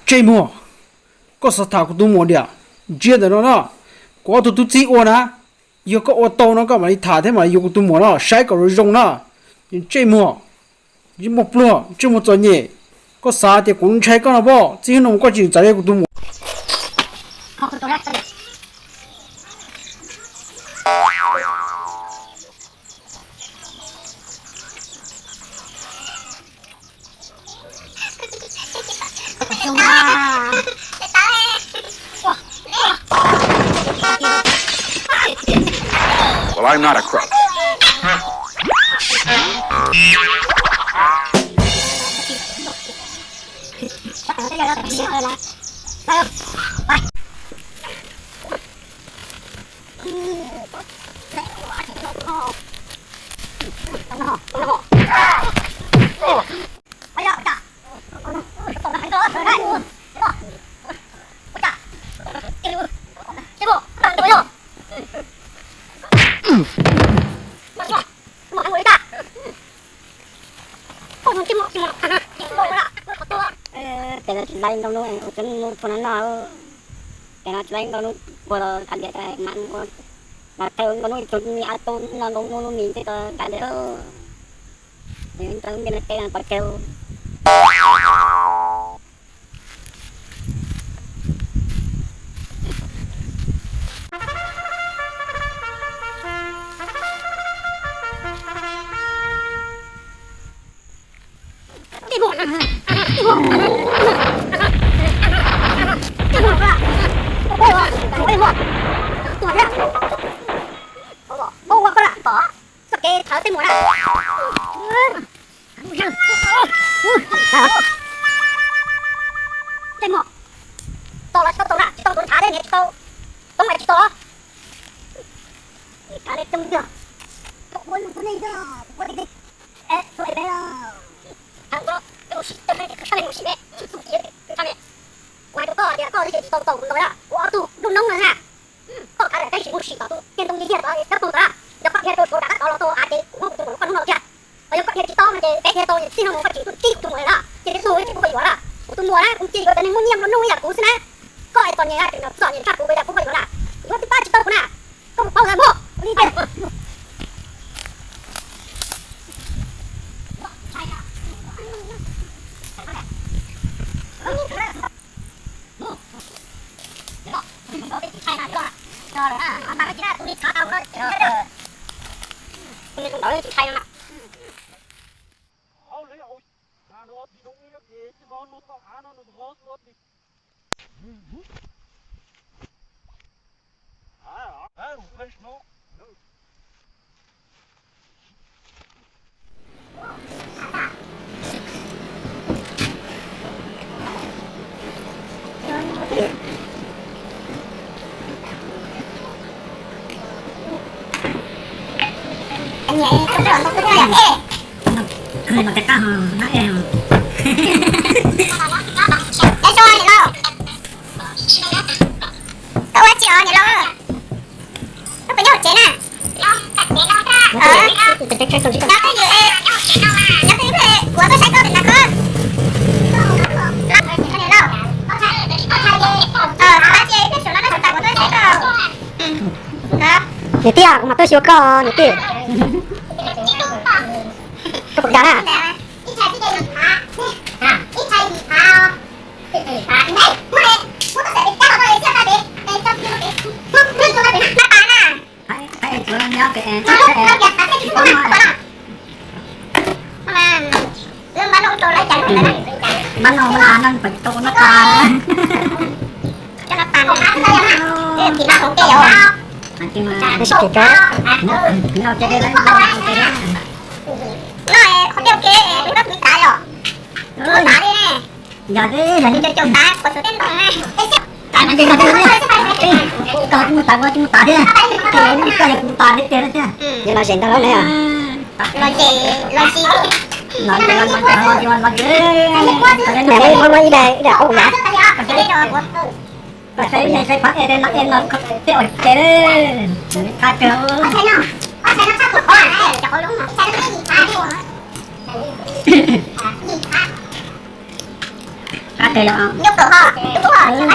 Ntsej muag, koj xav tham kuv tus muam diam? Ntsia ntawm no no, kuv ob tug tub txib ua na, yog koj ua tau no koj mam li tham thiab mam li yuav kuv tus muam no saib kom zoo zoo na. Ntsej muag, ntsej muag pluag, ntsej muag txom nyem, koj xav tias kuv ntshai koj no pob? Txij hnub no mus koj tsis txawj kuv tus muam. Well, I'm not a crook. Peb no tsis laib ntau hnub ua tsev mus txog no no, peb no tsis laib ntau hnub ua los kav liam, mas ua mas thawj ntau hnub tsuas mi a tu no ntau hnub hnub mis ntshe tau kav liam. Ntawd ntiaj teb no pom kev. Txoj kev thawv tej muag na. Tej muag, tau los tsis tau tau na, tsis tau tus ntshav thiab niam tsis tau, toob los tsis tau. Thaum ua tus nej, ua tus nej, tus peb los, thaum ua tus sab ne mus sim ne, tus sab ne, kuv hais rau koj tias koj twb tsis tau tau kuv ntau na, kuv ob tug nruab noob no na. Koj kav liam tab sis mus sim tom tus niag ntoo yig yig tod dab poog tod na, yog koj dhia rau saud rov qab tod los tau av ces kuv muab kuv tus muam rau koj noj thiab. Ho yog koj dhia tsis tau no ces peb dhia tau txij no mus koj tsis tuaj txib kuv tus muam li na, ces tus tub tsis pub koj yuav na. Kuv tus muam na kuv cia yuav cov neeg muaj nyiaj muaj noj ib yam kuv xwb na. Koj es txom nyem na, tseem txom nyem tshaj kuv, ua cas kuv pab yuav na? Yuav twb pab tsis tau kuv na. Koj puas paub lawm muaj li tias Koj ua tsi os niam laus? Koj puas nyob hauv tsev na? Nyob twj ywm, nyob twj ywm, kuv tuaj saib koj pem na koj. Niam laus, pab ces peb saum no peb saum tas kuv tuaj saib koj. Niam tij, kuv mam tuaj xyuas koj niam tij. Koj puas kam na? Yog li, yog li, koj tsis mus tas, koj tsis mus tas thiab, koj yog kuv tas li tiag thiab. Yog los zem ntau lawm ne. Los zem, los zem, los zem, los zem. Niam, muaj muaj ib daim, ib daim qub na. Koj saib, saib phab ej no, ej no, tej ua ke, qab kawg. Ces yog, yog, yog, yog,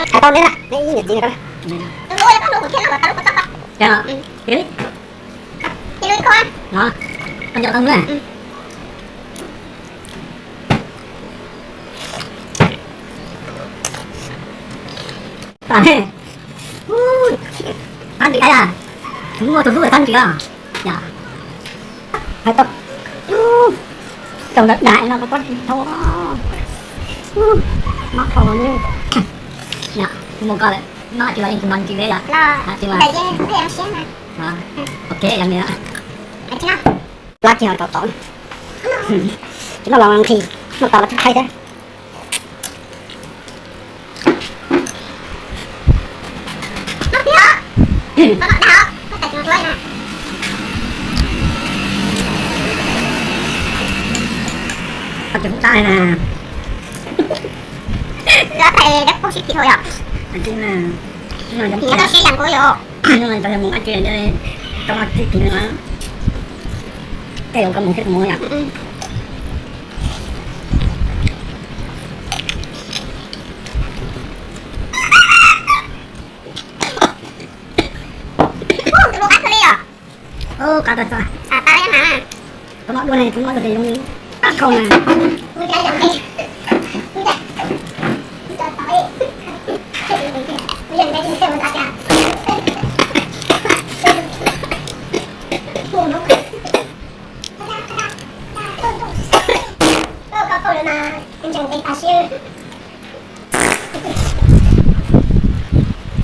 Hais tau neb na, neb ib niam txiv na. Thab ntxim, muaj tus hlub thab ntxim os. Hais tau, tau ntawd dais no koj tsis tau. Mob dhau li. Mus koj lawm, no tsis los yeej tsis mos ntsis li yom. Tsis mas. Ok, yog li. Plab tsis ho tau tod. Tsis noj los nqhis, noj tas los tib thaij thiab. Tsis tab na. Lawv thais dab pub sib phim hauj yom. Tsis na, tsis na, tsis na, tsis na, tsis na, tsis na, tej zaum koj mus thiab kuv mus yom. Tus lus qab kawg li os. Ub, qab tag tag. Koj mob dua ne, koj mob dua ces zoo li pab khau na.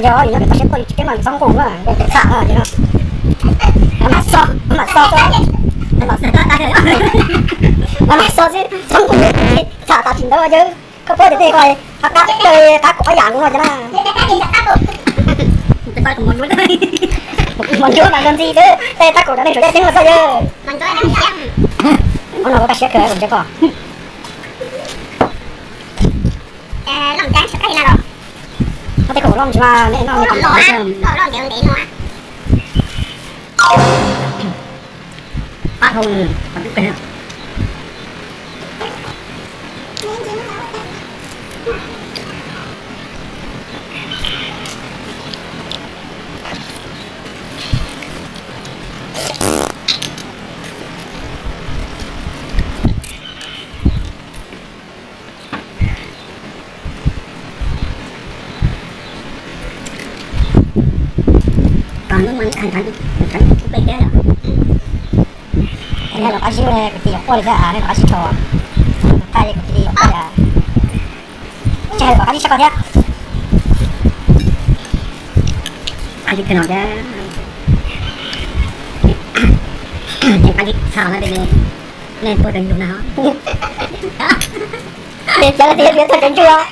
Yog yus nyob pem toj siab tuaj yus tsis keeb mas txhob nqus na, tham no. Mam xo, mam xo xwb, mam xo xwb, txhob nqus, tham tas tsis ntawd yawg. Koj paub tias tej ko qab, qab kaum ob yam nkaus no ces na. Mos ntsuab mas nrog ntxi xwb, tej qab kaum cov neeg tseem ceeb ceeb no xwb yawg. Ub, no koj kaj siab kawg, kuv ntsia koj. Tej kaum loj ntsis mas nej noj me txhua. Pab hau qhov twb peg. Kom hnub no hais rau kuv peb thiab yom. Nej los qab zib, kuv txiv yuav quaj li thiab, nej los qab zib tso. Thaij li kuv txiv yuav quaj li. Tsis hais kom qab zib saib koj thiab. Qab zib kawg no thiab. Qab zib txhav na, nej tuaj tau yus na. Txiv, txiv, txiv, tau cov ntsuag.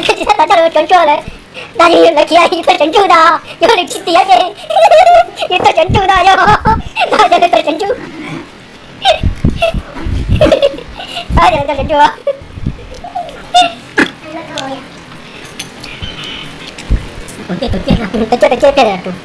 Tsis txhob tau coj los cov ntsuag lawm. Dag li lawv khiav yus tau cov ntsuag ntag, yog lwm tsis tiav ces yus tau cov ntsuag ntag, yog, yog lawv tau cov ntsuag. Yog lawv tau cov ntsuag. Tus ciaj, tus ciaj, tus ciaj, tus ciaj.